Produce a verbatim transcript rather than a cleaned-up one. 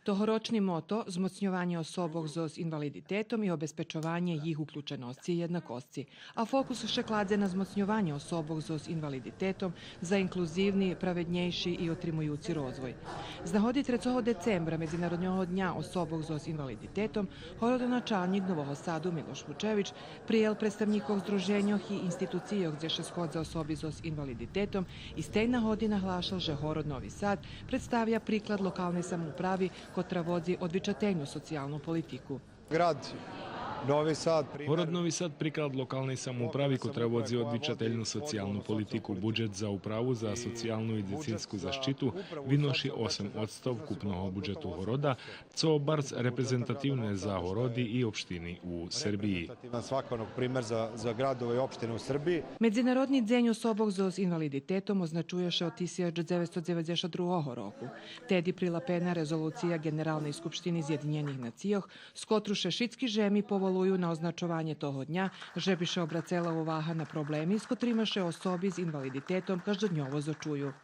Тогорочни мото змоцньованє особох зоз инвалидитетом и обезпечованє їх уключеносци и єднакосци, а фокус ше кладзе на змоцньованє особох зоз инвалидитетом за инклузивни, праведнєйши и отримуюци розвой. З нагоди трецого децембра, Медзинародного дня особох зоз инвалидитетом, городоначалнїк Нового Саду Милош Вучевич приял представнїкох здруженьох и институцийох дзе ше сходза особи зоз инвалидитетом и з тей нагоди наглашел же город Нови Сад представя приклад локалней самоуправи котра водзи одвичательну социялну политику. Grad Novi Sad, primer Город Нови Сад приклад локалней самоуправи котра водзи одвичательну социялну политику. Буджет за управу, за социялну и дзецинску защиту виноши осем одсто вкупного буджету города, цо барз репрезентативне за городи и општини у Сербиї. Svakako primer za, za gradove i opštine u Srbiji. Медзинародни дзень особох зоз инвалидитетом означує ше од тисяч дзевецсто дзеведзешат другого року. Теди прилапена резолуция Ґенералней скупштини Зєдинєних нацийох, з котру ше шицки жеми поволую на означованє того дня, же би ше обрацела увага на проблеми з котрима ше особи з инвалидитетом каждодньово зочую.